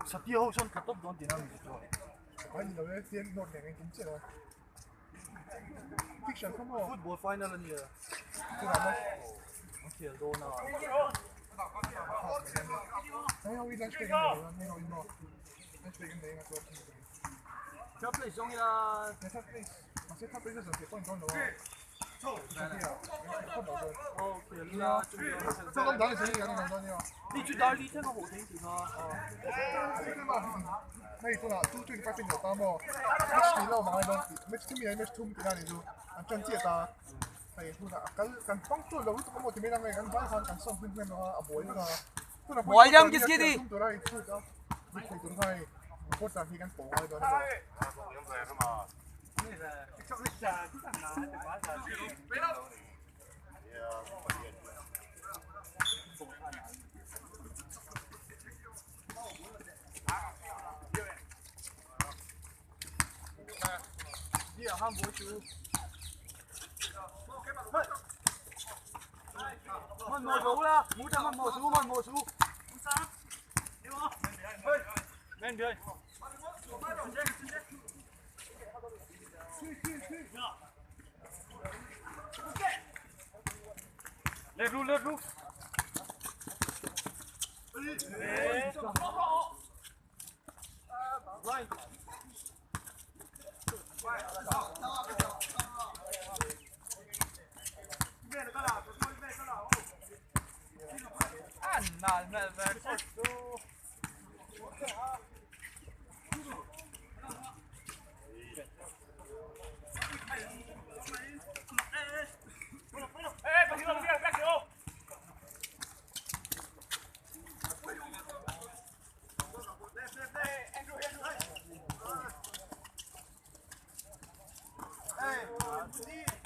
Satya ho sawn tla tawp dawn tihna a ni chu. Football final a nia. An khel dawn a. Third place zawng ila. Ni chu dar li thleng a hawh thei tih kha. William kiski di?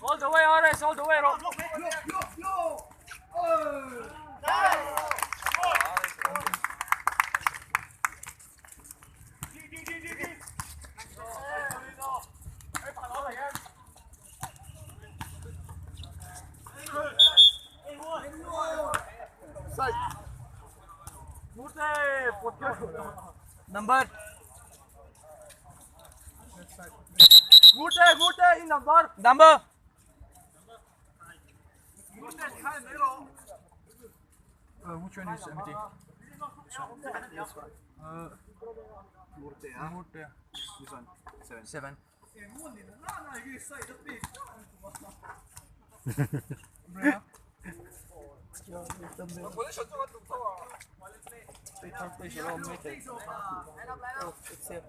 All the way, Ares, all the way, Rob. Number. Good, number. Number. Which one is empty? This one. Murte. This one. 7. 7. Oh, it's here.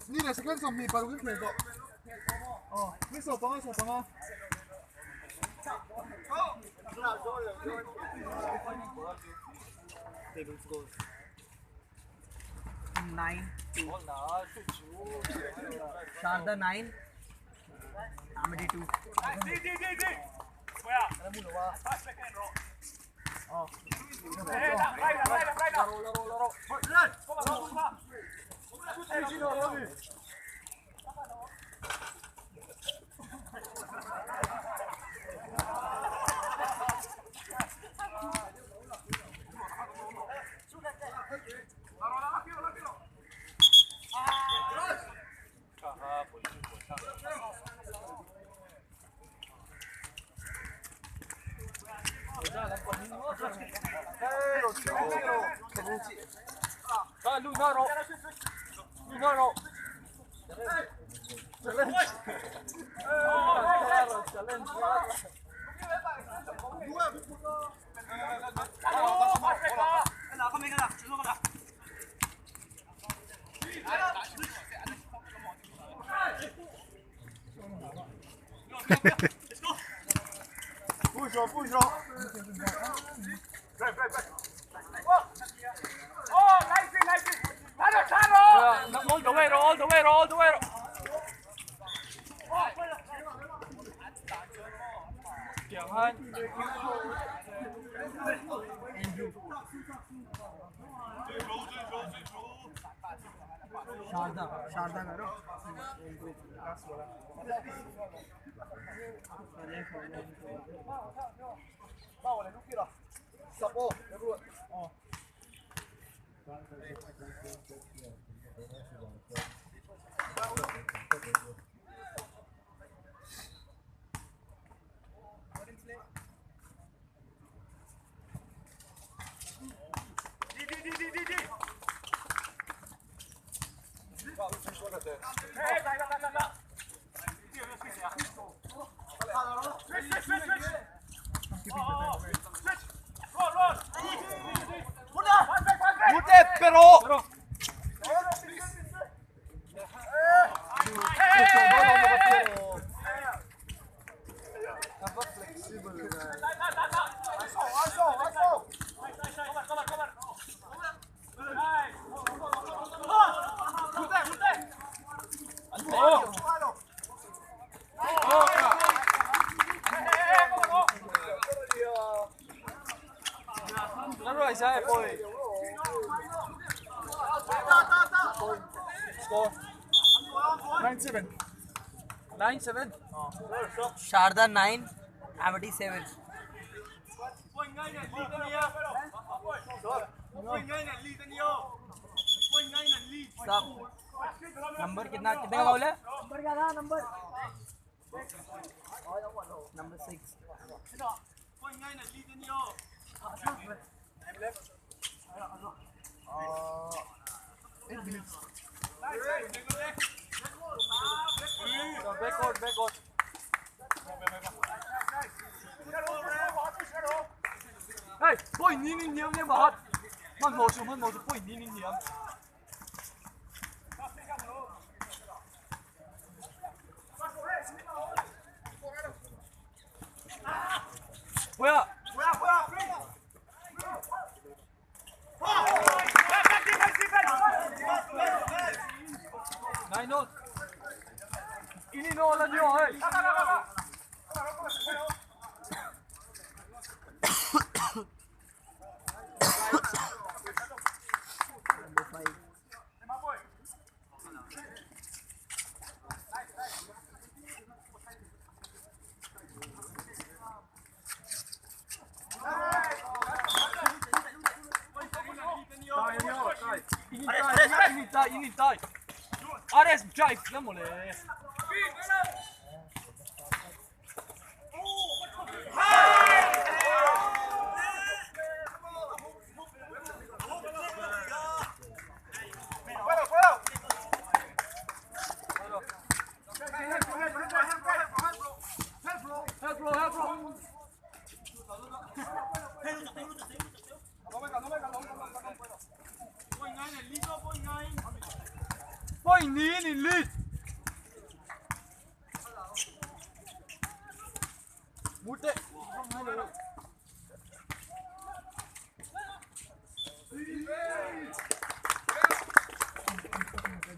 Mi ni second som mi paruk khel to. Oh, mi so panga so panga. Table scores. 9 2. Sharda 9. Amity 2. All the way, all the way, all the way. Sharda Sharda करो Pero Score 9-7. 9-7. Sharda 9, Amity 7. Stop. Number कितना कितने का foul है? नंबर क्या था? Number number 6. Backward, backward. Hey, boy, nín nín nín mà hết. Mình ngồi xuống, boy, nín nín nín. 뭐야? 9-0. 1-0 là nhiều ấy. Number 5. In die, in die. RS drive, lamole.